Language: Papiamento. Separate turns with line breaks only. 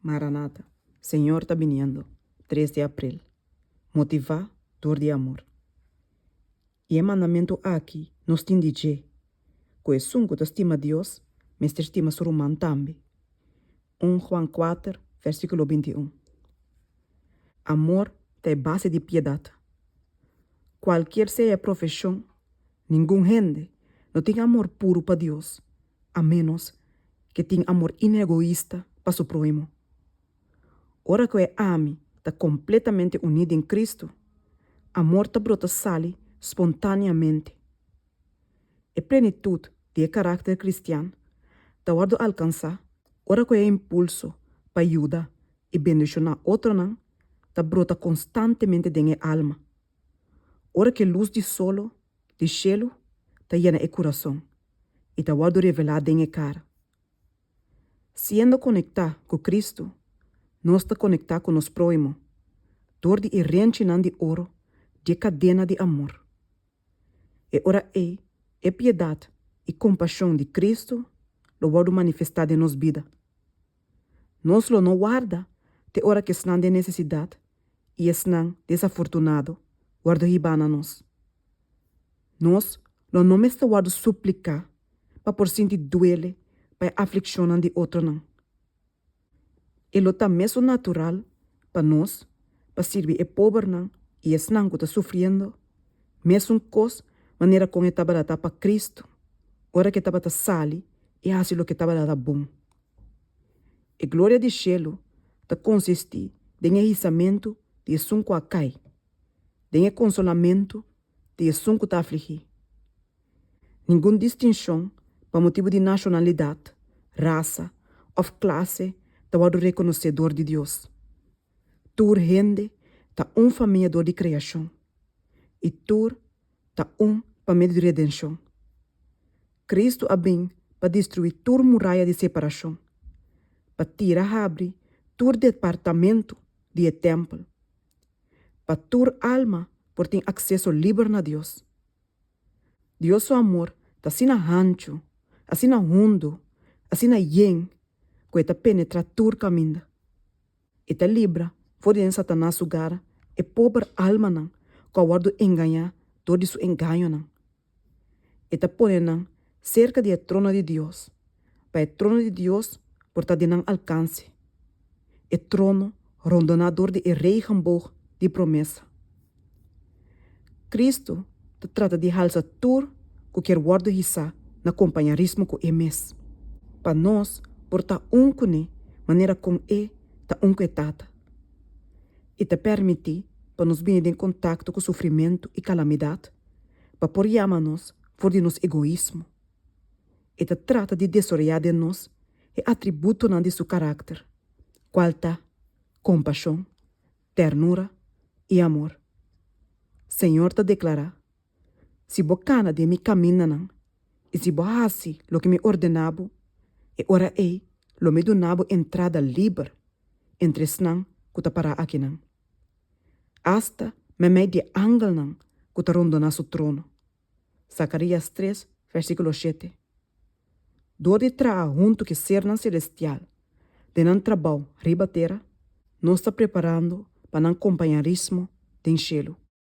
Maranata, Señor ta biniendo, tres di april. Motivá dor di amor. I e mandamentu aki nos tin di dje, ku esun ku ta stima Dios mester stima su ruman tambe. Un Juan kuater, versíkulo bintiun. Amor ta e base di piedat. Kualkier sea e profeshon, ningun hende no tin amor puru pa Dios a ménos ke tin amor inegoista pa su próhimo. Ora ku e ami ta kompletamente uní den Kristu, amor ta brota sali spontáneamente. E plenitut di e karakter kristian ta wòrdu alkansá ora ku e impulso pa yuda i bendishoná otronan ta brota konstantemente den e alma. Ora ku e lus di solo di shelu ta yena e kurason i ta wòrdu revelá den e kara. Siendo konektá ku Kristu, nos ta konektá ku nos próhimo dor di e renchinan di oro di e kadena di amor. E ora ei e piedat i kompashon di Kristu lo wòrdu manifestá den nos bida. Nos lo no warda te ora ku esnan den nesesidat i esnan desafortunado wòrdu hibá na nos. Nos lo no mester wòrdu supliká pa por sinti duele pa e aflikshonnan di otronan. E lo ta mesun natural pa nos pa sirbi e pobernan i esnan ku ta sufriendo, mesun kos manera kon e tabata ta pa Kristu ora ku e tabata sali i hasi loke tabata bon. E gloria di shelu ta konsistí den e hisamentu di esun ku a kai, den e konsolamentu di esun ku ta afligí. Ningun distinshon pa motibu di nashonalidat, rasa òf klase ta wòrdu rekonosé dor di Dios. Tur hende ta un famia dor di kreashon, i tur ta un pa medio di redenshon. Kristu a bin pa destruí tur muraya di separashon, pa tira habri tur departamentu di e tèmpel, pa tur alma por tin akseso liber na Dios. Dios su amor ta asina hanchu, asina hundu, asina yen, ku e ta penetrá tur kaminda. E ta libra for di den Satanas su gara e pober almanan ku a wòrdu engañá dor di su engañonan. E ta pone nan serka di e trono di Dios, pa e trono di Dios por ta den nan alkanse, e trono rondoná dor di e regenboog di promesa. Kristu ta trata di halsa tur ku kier wòrdu hisá na kompañarismo ku E mes, pa nos por ta un kuné manera kon E ta un ku e Tata. E ta pèrmití pa nos bini den kontakto ku sufrimentu i kalamidat pa por yama nos for di nos egoismo. E ta trata di desaroyá den nos e atributonan di su karakter, kual ta kompashon, ternura i amor. Señor ta deklará, Si bo kana den mi kamindanan i si bo hasi loke mi ordená bo, e ora ei lo mi duna bo entrada liber entre esnan ku ta pará akinan, asta meimei di e angelnan ku ta rondoná su trono. Zakarías tres, versíkulo shete. Dor di traha huntu ku e sernan selestial den nan trabou riba tera, nos ta preparando pa nan kompañarismo den shelu.